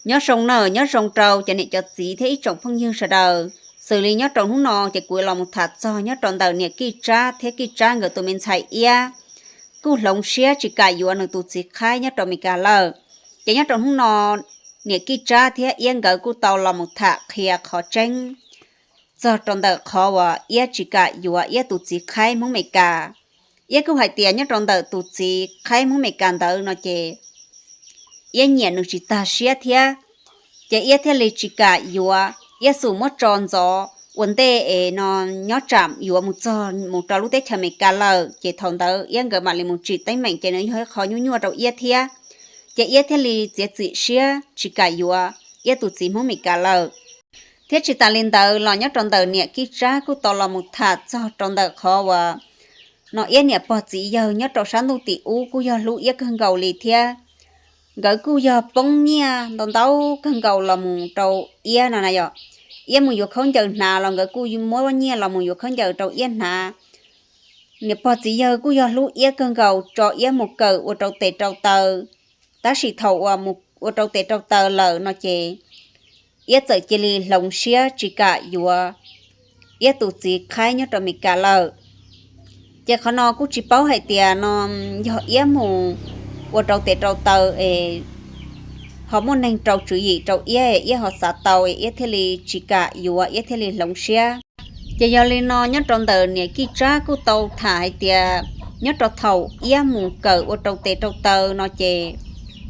Nyob zoo nawb, nyob zoo rau cov niam cov txiv thiab ib tsoom phooj ywg sawv daws. Xws li nyob rau hnub no ces kuv los mus tham txog nyob rau ntawm niam Kij Tsab thiab Kij Tsab nkawd tus me ntxhais Iab, kuj hloov siab tsis kam yuav nws tus txiv qhaib nyob rau Amelikas lawm. Ces nyob rau hnub no niam Kij Tsab thiab Iab nkawd kuj tau los mus tham qhia qhov tseeb txog rau ntawm qhov uas Iab tsis kam yuav Iab tus txiv qhaib Hmoob Amelikas. Iab kuj hais tias nyob rau ntawm tus txiv qhaib Hmoob Amelikas ntawd no ces Iab nyiam nws tsis tag siab thiab, ces Iab thiaj li tsis kam yuav. Iab xum muab tso ntxov ua ntej es no nyob tsam yuav mus txog mus rau lub teb chaws Amelikas lawm ces thaum ntawd Iab nkawd mam li mus tsim teeb meem ces nws yog ib qho nyuaj nyuaj rau Iab thiab. Ces Iab thiaj li txiav txim siab tsis kam yuav Iab tus txiv Hmoob Amelikas lawm. Thiab tsis tas li ntawd los nyob rau ntawm niam Kij Tsab kuj tau los mus tham txog rau ntawm qhov uas no Iab niam pog txiv yawg nyob rau sab ntuj tim ub kuj yog hlub Iab kawg nkaus li thiab. Nkawd kuj yog poob nyiaj ntau ntau kawg nkaus los mus rau Iab no na yom. Iab mus yuav khaub ncaws hnav los nkawd kuj muab nyiaj los mus yuav khaub ncaws rau Iab hnav. Niam pog txiv yawg kuj yog hlub Iab kawg nkaus tso Iab mus kawm ua rau tes rau taw. Tab sis thaum uas mus ua rau tes rau taw lawm no ces Iab txawm cia li hloov siab tsis kam yuav Iab tus txiv qhaib nyob rau Amelikas lawm. Ces qhov no kuj tsis paub hais tias no yog Iab mus ua rau tes rau taw es ho muaj neeg rau tswv yim rau Iab, Iab ho xav tau Iab thiaj li tsis kam yuav, Iab thiaj li hloov siab. Ces yog li no nyob rau ntawm niam Kij Tsab kuj tau tham hais tias nyob rau thaum Iab mus kawm ua rau tes rau taw no ces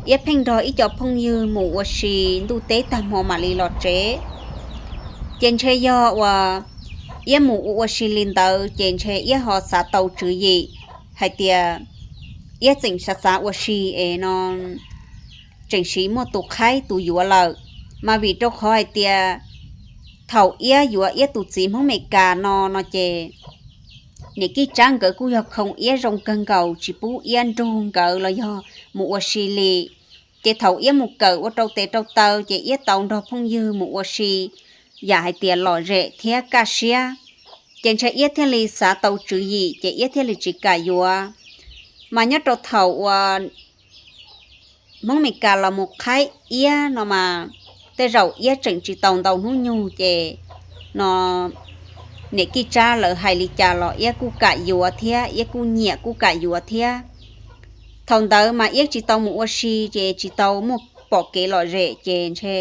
Iab pheej nrog ib co phooj ywg mus ua si ntuj teb tag hmo mam li los tsev. Ces ntshe yog uas Iab mus ua ua si li ntawd ces ntshe Iab ho xav tau tswv yim hais tias Iab tseem xav xav ua si es no tseem siv muaj tus qhaib tus yuav lawm. Mas vim rau qhov hais tias thaum Iab yuav Iab tus txiv Hmoob Amelikas no no ces niam Kij Tsab nkawd kuj yog khoo Iab zoo kawg nkaus tsis pub Iab nrug nkawd los yog mus ua si li. Ces thaum Iab mus kawm ua rau tes rau taw ces Iab tau nrog phooj ywg mus ua si yam hais tias lom zem thiab kaj siab. Ces ntshe Iab thiaj li xav tau tswv yim ces Iab thiaj li tsis kam yuav. Mas nyob rau thaum uas Hmoob Amelikas los mus qhaib Iab no mas tej zaum Iab tseem tsis tau ntau hnub nyoog ces no niam Kij Tsab lawv hais li cas los Iab kuj kam yuav thiab, Iab kuj nyiam kuj kam yuav thiab. Thaum ntawd mas Iab tsis tau mus ua si ces tsis tau muaj pom kev lom zem ces ntshe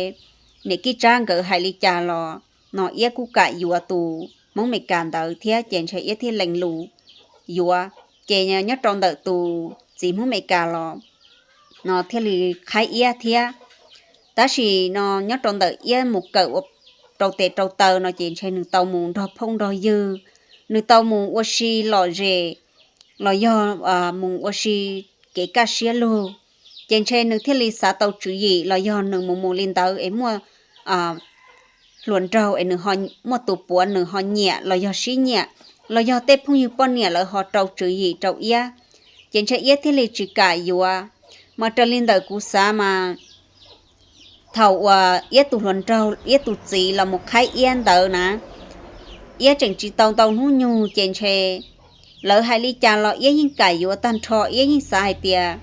niam Kij Tsab nkawd hais li cas los no Iab kuj kam yuav tus Hmoob Amelikas ntawd thiab ces ntshe Iab thiaj lees lus yuav. Ces nyob rau ntawm tus txiv Hmoob Amelikas los no thiaj li qhaib Iab thiab. Tab sis no nyob rau ntawm Iab mus kawm ua rau tes rau taw no ces ntshe nws tau mus nrog phooj nrog ywg, nws tau mus ua si lom zem los yog mus ua si kev kaj siab lug. Ces ntshe nws thiaj li xav tau tswv yim los yog nws mus mus li ntawd es muaj hluas nraug es nws muaj tus puav nws ho nyiam los yog sib nyiam, los yog tej phooj ywg poj niam lawv ho rau tswv yim rau Iab, ces ntshe Iab thiaj li tsis kam yuav. Mas raws li ntawm kuv xav mas thaum uas Iab tus hluas nraug Iab tus txiv los mus qhaib Iab ntawd na, Iab tseem tsis tau ntau hnub nyoog ces ntshe lawv hais li cas los Iab yeej kam yuav tag nrho. Iab yeej xav hais tias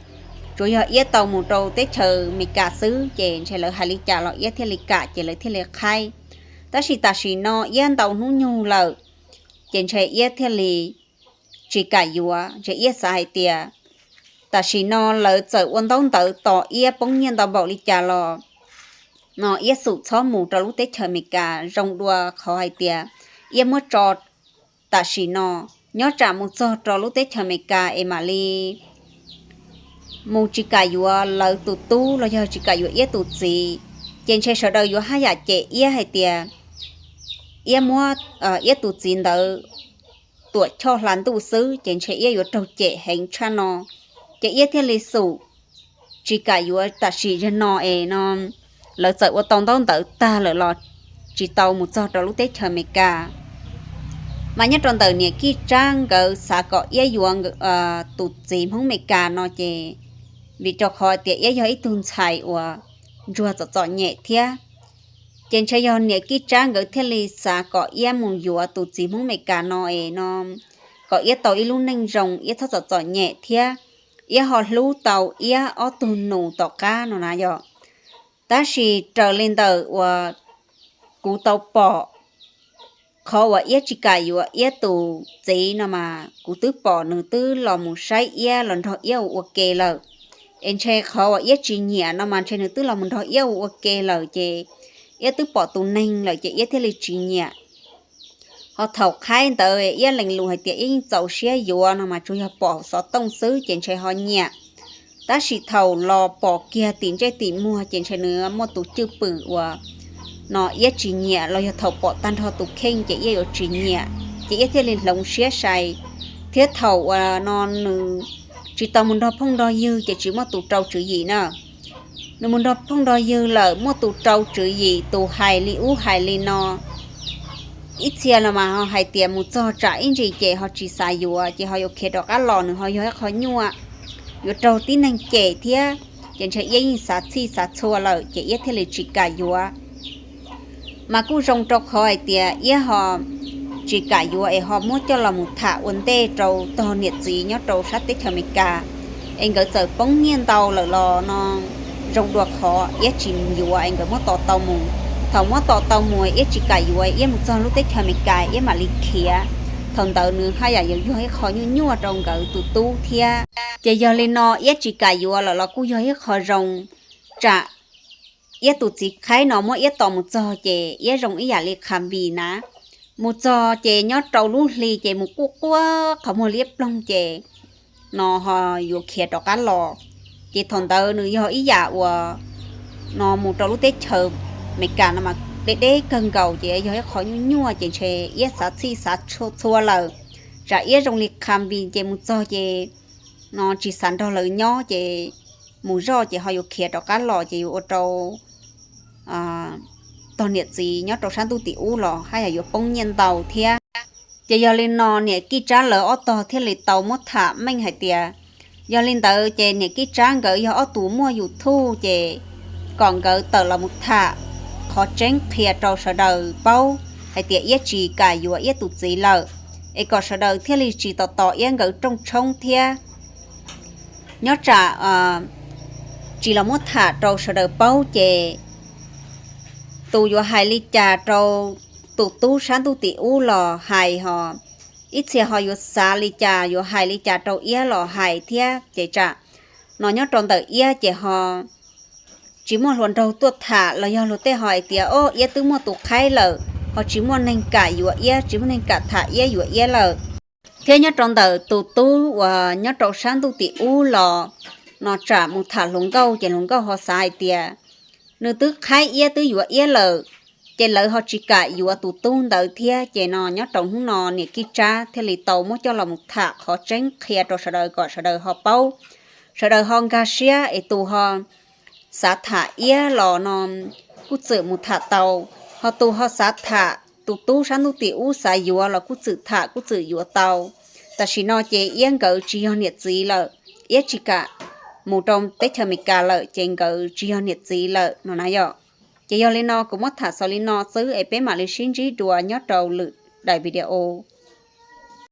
tsuas yog Iab tau mus rau teb chaws Amelikas xwb ces ntshe lawv hais li cas los Iab thiaj li kam ces lawv thiaj li qhaib. Tab sis tam sim no Iab ntau hnub nyoog lawm ces ntshe Iab thiaj li tsis kam yuav. Ntshe Iab xav hais tias tam sim no lawv txawm ua ntaub ntawv tos Iab poob nyiaj ntau npaum li cas los no Iab xum txhob mus rau lub teb chaws Amelikas zoo dua qhov hais tias Iab muab tso tam sim no, nyob tsam mus txog rau lub teb chaws Amelikas es mam li mus tsis kam yuav lawv tus tub los yog tsis kam yuav Iab tus txiv, ces ntshe sawv daws yuav haj yam cem Iab hais tias Iab muab Iab tus txiv ntawd tuam choj hla ntuj xwb, ces ntshe Iab yuav raug cem heev tshaj no. Ces Iab thiaj li xum tsis kam yuav tam sim zag no es no lawv txawm ua tau ntaub ntawv tag lawm los tsis tau mus txog rau lub teb chaws Amelikas. Mas nyob rau ntawm niam Kij Tsab nkawd xav kom Iab yuav tus txiv Hmoob Amelikas no ces vim rau qhov tias Iab yog ib tug ntxhais uas ntsuag txom txom nyem thiab, ces ntshe yog niam Kij Tsab nkawd thiaj li xav kom Iab mus yuav tus txiv Hmoob Amelikas no es no kom Iab tau ib lub neej zoo, Iab txhob txom txom nyem thiab Iab ho hlub tau Iab ob tug nus tom qab no na yom. Tab sis raws li ntawm uas kuv tau pom, qhov uas Iab tsis kam yuav Iab tus txiv no mas kuv twb pom nws twb los mus saib Iab los nrog Iab ua ua ke lawm. Es ntshe qhov uas Iab tsis nyiam no mas ntshe nws twb los mus nrog Iab ua ua ke lawm ces Iab twb pom tus neeg lawm ces Iab thiaj li tsis nyiam. Ho thaum qhaib ntawd Iab lees lus hais tias Iab yeej txaus siab yuav no mas tsuas yog pom xov tooj xwb ces ntshe ho nyiam. Tab sis thaum los pom kiag tim ntsej tim muag ces ntshe nws muaj tus cwj pwm uas no Iab tsis nyiam los yog thaum pom tag nrho tus kheej ces Iab yuav tsis nyiam, ces Iab thiaj li hloov siab sai. Thiab thaum uas no nws tsis tau mus nrog phooj nrog ywg ces tsis muaj tus rau tswv yim na. Nws mus nrog phooj nrog ywg lawm muaj tus rau tswv yim, tus hais li ub hais li no. Ib txhia no mas ho hais tias mus txog tsam ib ntsis ces ho tsis xav yuav ces ho yuav khiav rov qab los, nws ho yog ib qho nyuaj, yuav raug tib neeg cem thiab. Ces ntshe Iab yeej xav txhij xav txhua lawm ces Iab thiaj li tsis kam yuav. Mas kuj zoo rau qhov hais tias Iab ho tsis kam yuav es ho muab coj los mus tham ua ntej rau tog niam txiv nyob rau sab teb chaws Amelikas, es nkawd txawm poob nyiaj ntau lawm los no zoo dua qhov Iab tsis yuav es nkawd muab tos tau mus. Thaum muab tos tau mus Iab tsis kam yuav, Iab mus txog lub teb chaws Amelikas Iab mam li khiav. Thaum ntawd nws haj yam yuav yog ib qho nyuaj nyuaj rau nkawd tus tub thiab. Ces yog li no Iab tsis kam yuav lawm los kuj yog ib qho zoo, tsam Iab tus txiv qhaib no muab Iab tos mus txog ces Iab zoo ib yam li Khavis na. Mus txog ces nyob rau lub hli ces mus quaj quaj qhov muag liab ploog ces no ho yuav khiav rov qab los. Ces thaum ntawd nws yog ib yam uas no mus rau lub teb chaws Amelikas no mas deb deb kawg nkaus ces yog ib qho nyuaj nyuaj ces ntshe Iab xav txhij xav txhua lawm. Tsam Iab zoo li Khavis ces mus txog ces no tsis xav nrog lawv nyob ces mus zoj ces ho yuav khiav rov qab los ces yuav ua rau tog niam txiv nyob rau sab ntuj tim ub los haj yam yuav poob nyiaj ntau thiab. Ces yog li no niam Kij Tsab lawv ob tog thiaj li tau muab tham meej hais tias, yog li ntawd ces niam Kij Tsab nkawd yog ob tug muaj YouTube ces kom nkawd tawm los mus tham qhov tseeb qhia rau sawv daws paub hais tias Iab tsis kam yuav Iab tus txiv lawm, es kom sawv daws thiaj li tsis tos tos Iab nkawd rooj tshoob thiab. Nyob tsam tsis los muab tham rau sawv daws paub ces tus yuav hais li cas rau tus tub sab ntuj tim ub los hais ho, ib txhia ho yuav xav li cas yuav hais li cas rau Iab los hais thiab. Ces tsam no nyob rau ntawm Iab ces ho tsis muaj hluas nraug tuaj tham los yog luag tej ho hais tias o Iab twb muaj tus qhaib lawm ho tsis muaj neeg kam yuav Iab, tsis muaj neeg kam tham Iab yuav Iab lawm. Thiab nyob rau ntawm tus tub uas nyob rau sab ntuj tim ub los no tsam mus tham hluas nkauj ces hluas nkauj ho xav hais tias nws twb qhaib Iab twb yuav Iab lawm, ces lawv ho tsis kam yuav tus tub ntawd thiab. Ces no nyob rau hnub no niam Kij Tsab thiaj li tau muab coj los mus tham qhov tseeb qhia rau sawv daws kom sawv daws ho paub, sawv daws ho nkag siab es tus ho xav tham Iab los no kuj txwm mus tham tau, ho tus ho xav tham tus tub sab ntuj tim ub xav yuav los kuj txwm tham kuj txwm yuav tau. Tam sim no ces Iab nkawd tsis yog niam txiv lawm, Iab tsis kam mus rau teb chaws Amelikas lawm ces nkawd tsis yog niam txiv lawm no na yom. Ces yog li no kuv muab tham xaus li no xwb es peb mam li sib ntsib dua nyob rau lwm daim video.